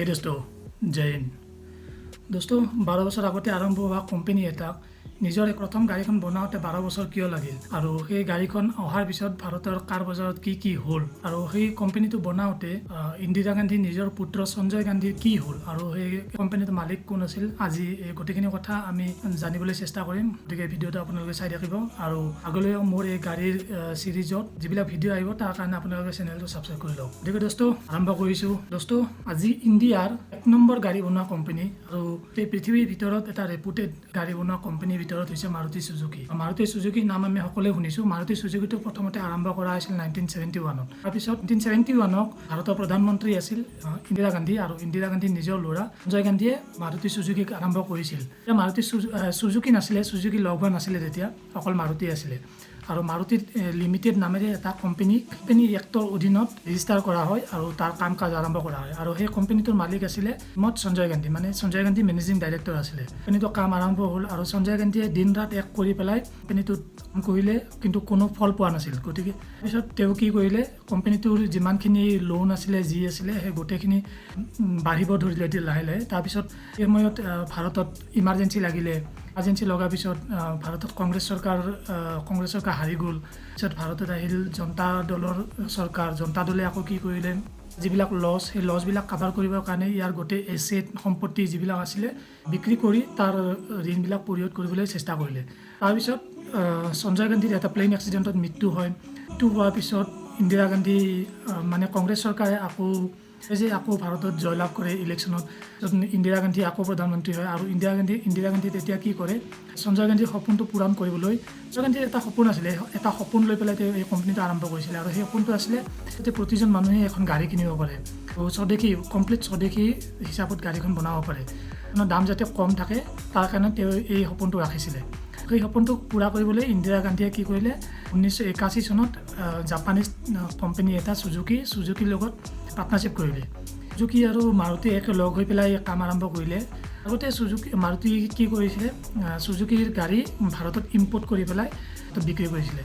এই দোস্ত, জয় হিন্দ দোস্ত। 12 বছৰ আগতে আৰম্ভ হোৱা কোম্পানী এটাক নিজৰ এই প্ৰথম গাড়ীখন বনাওঁতে 12 বছৰ কিয় লাগিল আৰু সেই গাড়ীখন অহাৰ পিছত ভাৰতৰ কাৰ বজাৰত কি কি হ'ল আৰু সেই কোম্পানীটো বনাওঁতে ইন্দিৰা গান্ধীৰ নিজৰ পুত্ৰ সঞ্জয় গান্ধীৰ কি হ'ল আৰু সেই কোম্পানীটোৰ মালিক কোন আছিল, আজি এই গোটেইখিনি কথা আমি জানিবলৈ চেষ্টা কৰিম। গতিকে ভিডিঅ'টো আপোনালোকে চাই থাকিব আৰু আগলৈও মোৰ এই গাড়ীৰ চিৰিজত যিবিলাক ভিডিঅ' আহিব, তাৰ কাৰণে আপোনালোকে চেনেলটো ছাবস্ক্ৰাইব কৰি লওক। গতিকে দোস্ত, আৰম্ভ কৰিছোঁ। দোস্ত, আজি ইণ্ডিয়াৰ 1 নম্বৰ গাড়ী বনোৱা কোম্পানী আৰু এই পৃথিৱীৰ ভিতৰত এটা ৰেপুটেড গাড়ী বনোৱা কোম্পানীৰ ভিতৰত হৈছে মাৰুতি চুজুকি। মাৰুতি চুজুকিৰ নাম আমি সকলোৱে শুনিছোঁ। মাৰুতি চুজুকিটো প্ৰথমতে আৰম্ভ কৰা হৈছিল 1971ত। তাৰপিছত 1971ক ভাৰতৰ প্ৰধানমন্ত্ৰী আছিল ইন্দিৰা গান্ধী আৰু ইন্দিৰা গান্ধীৰ নিজৰ ল'ৰা সঞ্জয় গান্ধীয়ে মাৰুতি চুজুকিক আৰম্ভ কৰিছিল। এতিয়া মাৰুতি চুজুকি নাছিলে, চুজুকি লগ হোৱা নাছিলে তেতিয়া, অকল মাৰুতি আছিলে আৰু মাৰুতি লিমিটেড নামেৰে এটা কোম্পানী কোম্পানী এক্টৰ অধীনত ৰেজিষ্টাৰ কৰা হয় আৰু তাৰ কাম কাজ আৰম্ভ কৰা হয়। আৰু সেই কোম্পানীটোৰ মালিক আছিলে মত সঞ্জয় গান্ধী, মানে সঞ্জয় গান্ধী মেনেজিং ডাইৰেক্টৰ আছিলে। কোম্পানীটোৰ কাম আৰম্ভ হ'ল আৰু সঞ্জয় গান্ধীয়ে দিন ৰাত এক কৰি পেলাই কোম্পানীটোত কাম কৰিলে, কিন্তু কোনো ফল পোৱা নাছিল। গতিকে পিছত তেওঁ কি কৰিলে, কোম্পানীটোৰ যিমানখিনি লোন আছিলে, যি আছিলে, সেই গোটেইখিনি বাঢ়িব ধৰিলে এতিয়া লাহে লাহে। তাৰপিছত সেই সময়ত ভাৰতত ইমাৰ্জেঞ্চি লাগিলে। ইমাৰ্জেঞ্চি লগাৰ পিছত ভাৰতত কংগ্ৰেছ চৰকাৰ হাৰি গ'ল। পিছত ভাৰতত আহিল জনতা দলৰ চৰকাৰ। জনতা দলে আকৌ কি কৰিলে, যিবিলাক লছ, সেই লছবিলাক কাভাৰ কৰিবৰ কাৰণে ইয়াৰ গোটেই এছেট, সম্পত্তি যিবিলাক আছিলে, বিক্ৰী কৰি তাৰ ঋণবিলাক পৰিশোধ কৰিবলৈ চেষ্টা কৰিলে। তাৰপিছত সঞ্জয় গান্ধীৰ এটা প্লেইন এক্সিডেণ্টত মৃত্যু হয়। মৃত্যু হোৱাৰ পিছত ইন্দিৰা গান্ধী মানে কংগ্ৰেছ চৰকাৰে আকৌ এই যে আকৌ ভাৰতত জয়লাভ কৰে ইলেকশ্যনত, য'ত ইন্দিৰা গান্ধী আকৌ প্ৰধানমন্ত্ৰী হয়। আৰু ইন্দিৰা গান্ধী তেতিয়া কি কৰে, সঞ্জয় গান্ধীৰ সপোনটো পূৰণ কৰিবলৈ, সঞ্জয় গান্ধীৰ এটা সপোন আছিলে, এটা সপোন লৈ পেলাই তেওঁ এই কোম্পানীটো আৰম্ভ কৰিছিলে আৰু সেই সপোনটো আছিলে যাতে প্ৰতিজন মানুহে এখন গাড়ী কিনিব পাৰে আৰু স্বদেশী, কমপ্লিট স্বদেশী হিচাপত গাড়ীখন বনাব পাৰে, মানে দাম যাতে কম থাকে, তাৰ কাৰণে তেওঁ এই সপোনটো ৰাখিছিলে। সেই সপোনটোক পূৰা কৰিবলৈ ইন্দিৰা গান্ধীয়ে কি কৰিলে, 1981 চনত জাপানীজ কোম্পানী এটা চুজুকি, চুজুকিৰ লগত পাৰ্টনাৰশ্বিপ কৰিলে। চুজুকি আৰু মাৰুতি একে লগ হৈ পেলাই কাম আৰম্ভ কৰিলে। আগতে চুজুকি মাৰুতি কি কৰিছিলে, চুজুকিৰ গাড়ী ভাৰতত ইম্পৰ্ট কৰি পেলাই বিক্ৰী কৰিছিলে।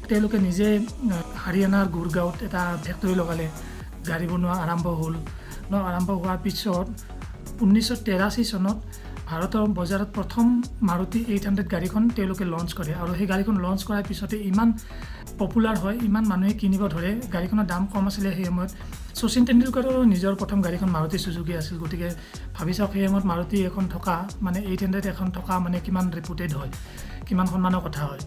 তেওঁলোকে নিজে হাৰিয়ানাৰ গুৰগাঁৱত এটা ফেক্টৰী লগালে। গাড়ী বনোৱা আৰম্ভ হ'ল। আৰম্ভ হোৱাৰ পিছত 1983 চনত ভাৰতৰ বজাৰত প্ৰথম মাৰুতি 800 গাড়ীখন তেওঁলোকে লঞ্চ কৰে। আৰু সেই গাড়ীখন লঞ্চ কৰাৰ পিছতে ইমান পপুলাৰ হয়, ইমান মানুহে কিনিব ধৰে। গাড়ীখনৰ দাম কম আছিলে সেই সময়ত। শচীন তেণ্ডুলকাৰৰো নিজৰ প্ৰথম গাড়ীখন মাৰুতি চুজুকি আছিল। গতিকে ভাবি চাওক, সেই সময়ত মাৰুতি এখন থকা মানে 800 এখন থকা মানে কিমান ৰেপুটেড হয়, কিমান সন্মানৰ কথা হয়।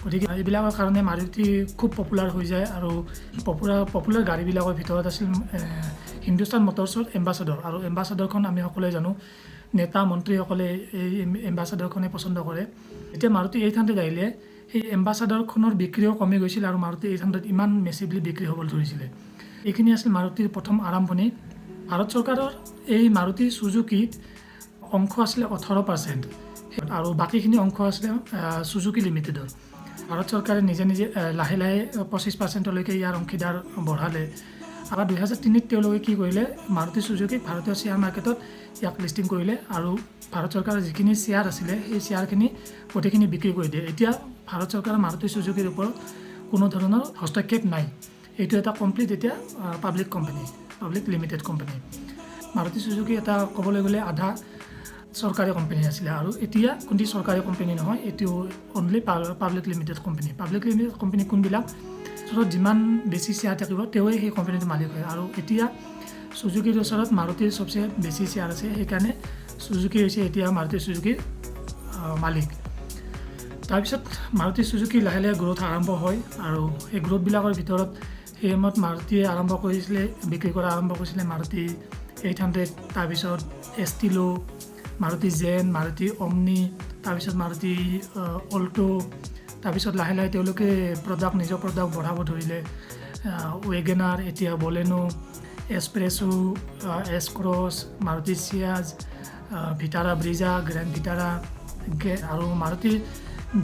গতিকে এইবিলাকৰ কাৰণে মাৰুতি খুব পপুলাৰ হৈ যায়। আৰু পপুলাৰ পপুলাৰ গাড়ীবিলাকৰ ভিতৰত আছিল হিন্দুস্তান মটৰ্ছৰ এম্বাচাডৰ। আৰু এম্বাচাডৰখন আমি সকলোৱে জানো, নেতা মন্ত্ৰীসকলে এই এম্বাচাডৰখনে পচন্দ কৰে। এতিয়া মাৰুতি 800 আহিলে, সেই এম্বাচাডৰখনৰ বিক্ৰীও কমি গৈছিল আৰু মাৰুতি 800 ইমান মেচিভলি বিক্ৰী হ'বলৈ ধৰিছিলে। এইখিনি আছিল মাৰুতিৰ প্ৰথম আৰম্ভণি। ভাৰত চৰকাৰৰ এই মাৰুতি চুজুকিত অংশ আছিলে 18% আৰু বাকীখিনি অংশ আছিলে চুজুকি লিমিটেডৰ। ভাৰত চৰকাৰে নিজে নিজে লাহে লাহে 25%লৈকে ইয়াৰ অংশীদাৰ বঢ়ালে। আৰু 2003ত তেওঁলোকে কি কৰিলে, মাৰুতি চুজুকিক ভাৰতীয় শ্বেয়াৰ মাৰ্কেটত ইয়াক লিষ্টিং কৰিলে আৰু ভাৰত চৰকাৰৰ যিখিনি শ্বেয়াৰ আছিলে, সেই শ্বেয়াৰখিনি গোটেইখিনি বিক্ৰী কৰি দিয়ে। এতিয়া ভাৰত চৰকাৰৰ মাৰুতি চুজুকিৰ ওপৰত কোনো ধৰণৰ হস্তক্ষেপ নাই। এইটো এটা কমপ্লিট এতিয়া public company, public limited company. Maruti Suzuki এটা ক'বলৈ গ'লে আধা চৰকাৰী কোম্পানী আছিলে আৰু এতিয়া কোনটি চৰকাৰী কোম্পানী নহয়, এইটো only public limited company. Public limited company কোনবিলাক ওচৰত যিমান বেছি শ্বেয়াৰ থাকিব, তেওঁৱেই সেই কোম্পানীটোৰ মালিক হয়। আৰু এতিয়া চুজুকিৰ ওচৰত মাৰুতিৰ চবচে বেছি শ্বেয়াৰ আছে, সেইকাৰণে চুজুকি হৈছে এতিয়া মাৰুতি চুজুকিৰ মালিক। তাৰপিছত মাৰুতি চুজুকি লাহে লাহে গ্ৰ'থ আৰম্ভ হয় আৰু সেই গ্ৰ'থবিলাকৰ ভিতৰত সেই সময়ত মাৰুতিয়ে আৰম্ভ কৰিছিলে, বিক্ৰী কৰা আৰম্ভ কৰিছিলে মাৰুতি 800, তাৰপিছত এষ্টিলো, মাৰুতি জেন, মাৰুতি অমনি, তাৰপিছত মাৰুতি অল্ট'। তাৰপিছত লাহে লাহে তেওঁলোকে প্ৰডাক্ট, নিজৰ প্ৰডাক্ট বঢ়াব ধৰিলে। ৱেগেনাৰ, এতিয়া Baleno, S Presso, S Cross, Maruti Ciaz, Vitara Brezza, Grand Vitara. আৰু মাৰুতি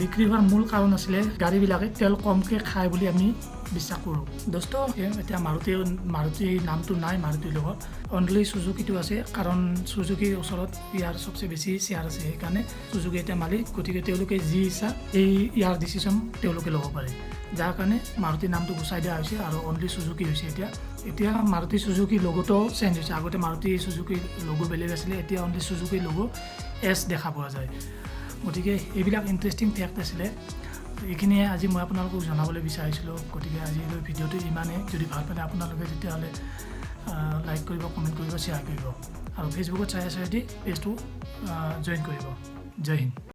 বিক্ৰী হোৱাৰ মূল কাৰণ আছিলে গাড়ীবিলাকে তেল কমকৈ খায় বুলি আমি বিশ্বাস কৰোঁ। দোস্ত, এতিয়া মাৰুতি নামটো নাই। মাৰুতিৰ লগত অনলি চুজুকিটো আছে, কাৰণ চুজুকিৰ ওচৰত ইয়াৰ চবচে বেছি শ্বেয়াৰ আছে। সেইকাৰণে চুজুকি এতিয়া মালিক। গতিকে তেওঁলোকে যি ইচ্ছা, এই ইয়াৰ ডিচিশ্যন তেওঁলোকে ল'ব পাৰে, যাৰ কাৰণে মাৰুতি নামটো গুচাই দিয়া হৈছে আৰু অনলি চুজুকি হৈছে এতিয়া। এতিয়া মাৰুতি চুজুকি লগ'টোও চেঞ্জ হৈছে। আগতে মাৰুতি চুজুকিৰ লগো বেলেগ আছিলে, এতিয়া অনলি চুজুকিৰ লগো এছ দেখা পোৱা যায়। গতিকে এইবিলাক ইণ্টাৰেষ্টিং ফেক্ট আছিলে। এইখিনিয়ে আজি মই আপোনালোকক জনাবলৈ বিচাৰিছিলোঁ। গতিকে আজিলৈ ভিডিঅ'টো ইমানেই। যদি ভাল পালে আপোনালোকে, তেতিয়াহ'লে লাইক কৰিব, কমেণ্ট কৰিব, শ্বেয়াৰ কৰিব আৰু ফেচবুকত চাই আছে যদি পেজটো জইন কৰিব। জয় হিন্দ।